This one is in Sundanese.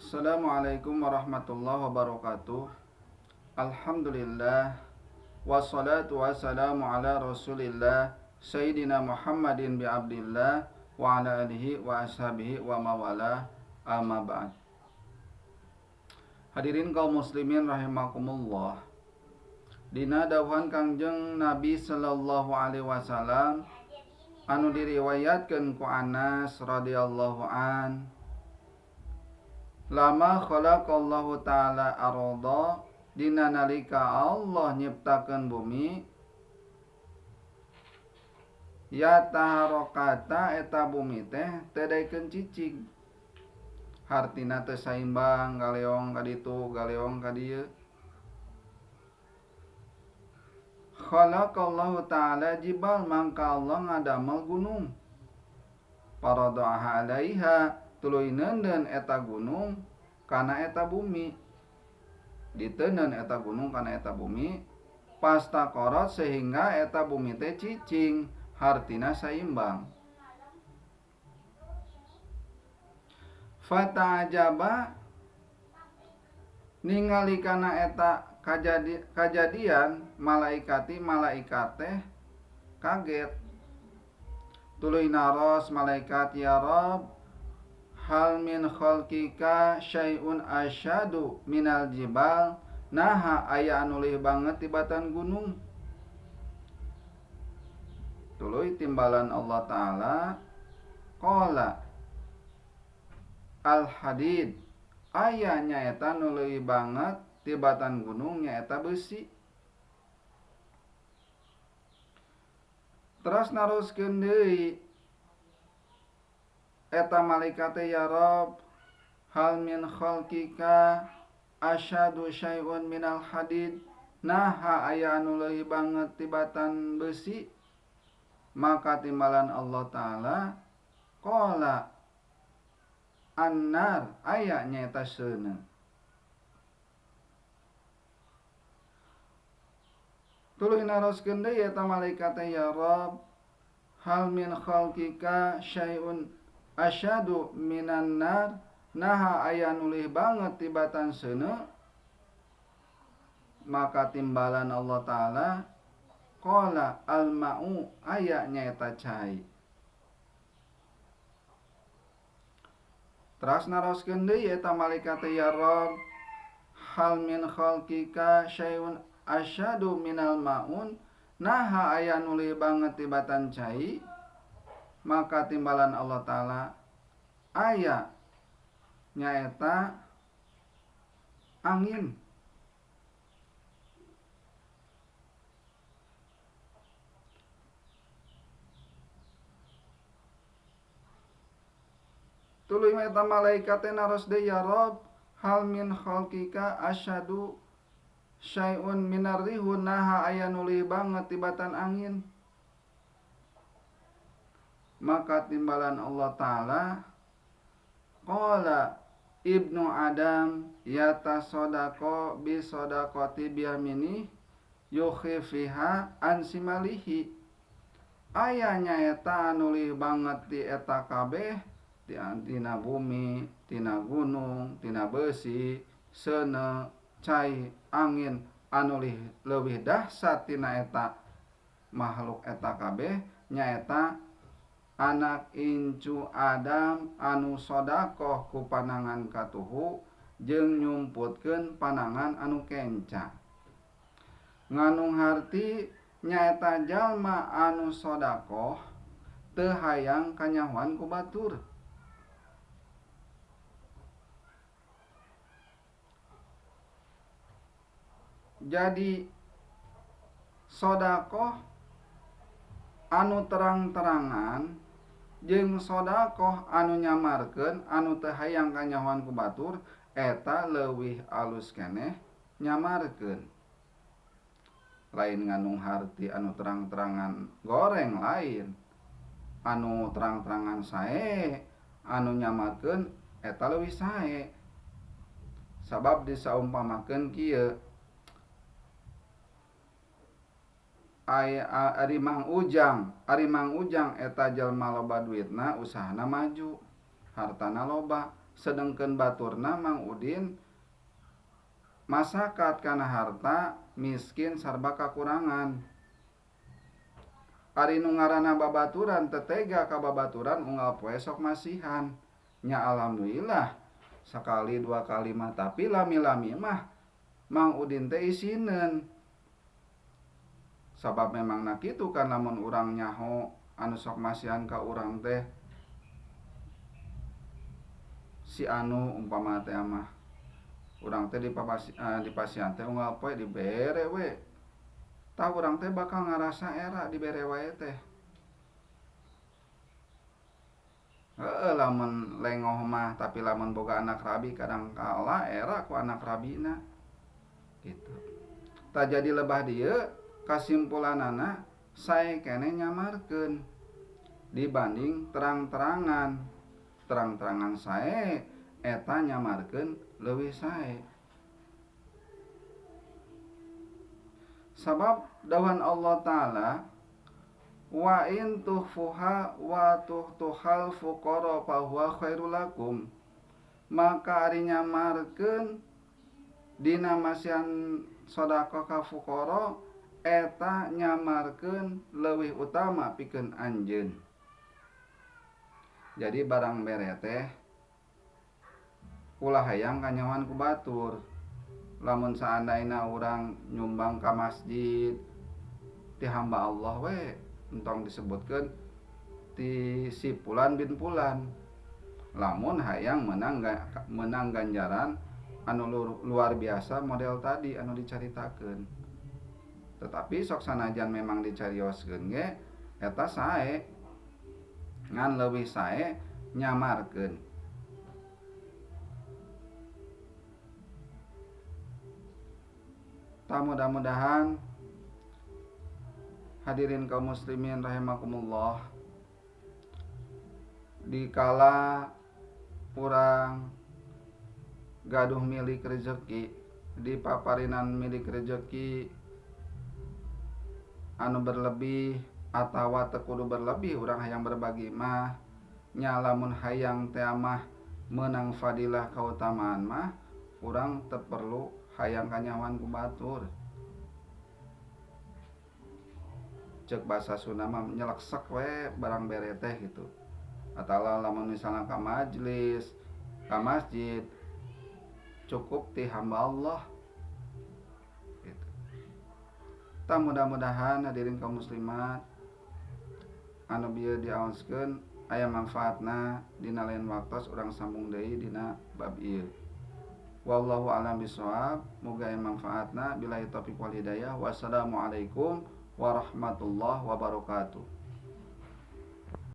Assalamualaikum warahmatullahi wabarakatuh. Alhamdulillah wassalatu wassalamu ala Rasulillah Sayyidina Muhammadin bi Abdillah wa ala alihi wa ashabihi wa mawala amma ba'd. Hadirin kaum muslimin rahimakumullah. Dina dawuhan Kangjeng Nabi sallallahu alaihi wasallam anu diriwayatkeun ku Anas radhiyallahu an Lama khalaqallahu ta'ala arda dina nalika Allah nyiptakeun bumi ya taharokata eta bumi teh teu daekeun cicing hartina teu saimbang galeong ka ditu galeong ka dieu khalaqallahu ta'ala jibal mangka Allah ngadamel gunung Parada'aha 'alaiha tuluy neundeun eta gunung kana eta bumi. Diteuneun eta gunung kana eta bumi fastaqarat sehingga eta bumi teh cicing hartina saimbang. Fata'ajaba ningali kana eta kajadian malaikati malaikat teh kaget. Tuluy naros malaikat ya Rob hal min khalqika syai'un asyadu minal jibal naha aya anu leuwih banget tibatan gunung. Tuluy timbalan Allah Ta'ala qala al hadid aya nyaeta nu leuwih banget tibatan gunung nyaeta besi. Teras naroskeun deui eta malaikat teh ya Rob hal min khalqika asyadu syai'un minal hadid naha aya anu leuwih banget tibatan besi. Maka timbalan Allah Ta'ala qala annar aya nyaeta seuneu. Tuluy naroskeun deui eta malaikat teh ya Rob hal min khalqika syai'un asyadu minan nar naha aya nu leuwih banget tibatan seuneu. Maka timbalan Allah Ta'ala qala al ma'u aya nyaeta cai. Teras naroskeun deui eta malaikat teh ya Rob hal min khalqika syai'un asyadu minal ma'un naha aya nu leuwih banget tibatan cai. Maka timbalan Allah Ta'ala aya nyaeta angin. Tuluy eta malaikat teh naros deui ya Rob hal min khalqika asyadu syai'un minar rihun naha aya nu leuwih banget tibatan angin. Maka timbalan Allah Ta'ala qala ibnu Adam yatasadaqo bi sadaqati biyamini yukhifiha an simalihi. Aya nyaeta anu leuwih banget di eta kabeh tina bumi, tina gunung, tina besi, seuneu, cai, angin anu leuwih dahsyat tina eta makhluk eta kabeh nyaeta anak incu Adam anu sodakoh ku panangan katuhu jeung nyumputkeun panangan anu kenca. Nganung harti nyaeta jalma anu sodakoh teu hayang kanyahoan ku batur. Jadi sodakoh anu terang-terangan jeung sodakoh anu nyamarkeun anu teu hayang kanyahoan ku batur eta leuwih alus keneh nyamarkeun. Lain nganung harti anu terang-terangan goreng lain, anu terang-terangan sae, anu nyamarkeun eta leuwih sae. Sabab disaumpamakeun kieu, ari Mang Ujang, ari Mang Ujang eta jalma loba duitna, usahana maju, hartana loba. Sedengkeun baturna Mang Udin masakat kana harta miskin sarba kakurangan. Ari nu ngaranna babaturan teu tega ka babaturan unggal poe sok masihan. Nya alhamdulillah sakali dua kali mah tapi lami-lami mah Mang Udin teh isineun. Sabab memangna kitu kan lamun urang nyaho anu sok masihan ka urang teh si anu umpama teh mah urang teh dipasihan teh unggal poe dibere we. Tah urang teh bakal ngarasa era dibere wae teh. Heeh lamun lengoh mah tapi lamun boga anak rabi kadang kala era ku anak rabina. Gitu. Tah jadi lebah dieu kasimpulanana sae keneh nyamarkeun dibanding terang-terangan. Terang-terangan sae eta nyamarkeun leuwih sae. Sabab dawuhan Allah Ta'ala wa in tuhfuha wa tuhtuhal fuqara fa huwa khairul lakum. Maka ari nyamarkeun dina masihan sedekah ka fuqara eta nyamarkeun leuwih utama pikeun anjeun. Jadi barang bere teh ulah hayang kanyahoan ku batur. Lamun saandaina urang nyumbang ka masjid ti hamba Allah we entong disebutkeun ti si fulan bin fulan. Lamun hayang menang ganjaran anu luar biasa model tadi anu dicaritakeun. Tetapi sok sanajan memang dicarioskeun ge eta sae ngan leuwih sae nyamarkeun. Tah mudah-mudahan hadirin kaum muslimin rahimakumullah, dikala urang gaduh milik rezeki, dipaparinan milik rezeki anu berlebih atawa teu kudu berlebih, urang hayang berbagi mah nya lamun hayang teh mah meunang fadilah kautamaan mah urang teu perlu hayang kanyahoan ku batur. Ceuk bahasa Sunda mah nyeleksek we barang bere teh gitu. Atawa lamun misalna ka majelis, ka masjid cukup ti hamba Allah gitu. Tah mudah-mudahan hadirin kaum muslimat anu bieu diaoskeun aya manfaatna dina lain waktos urang sambung deui dina bab ieu. Wallahu a'lam bishawab. Muga aya manfaatna. Billahi taufiq wal hidayah. Wassalamualaikum warahmatullahi wabarakatuh.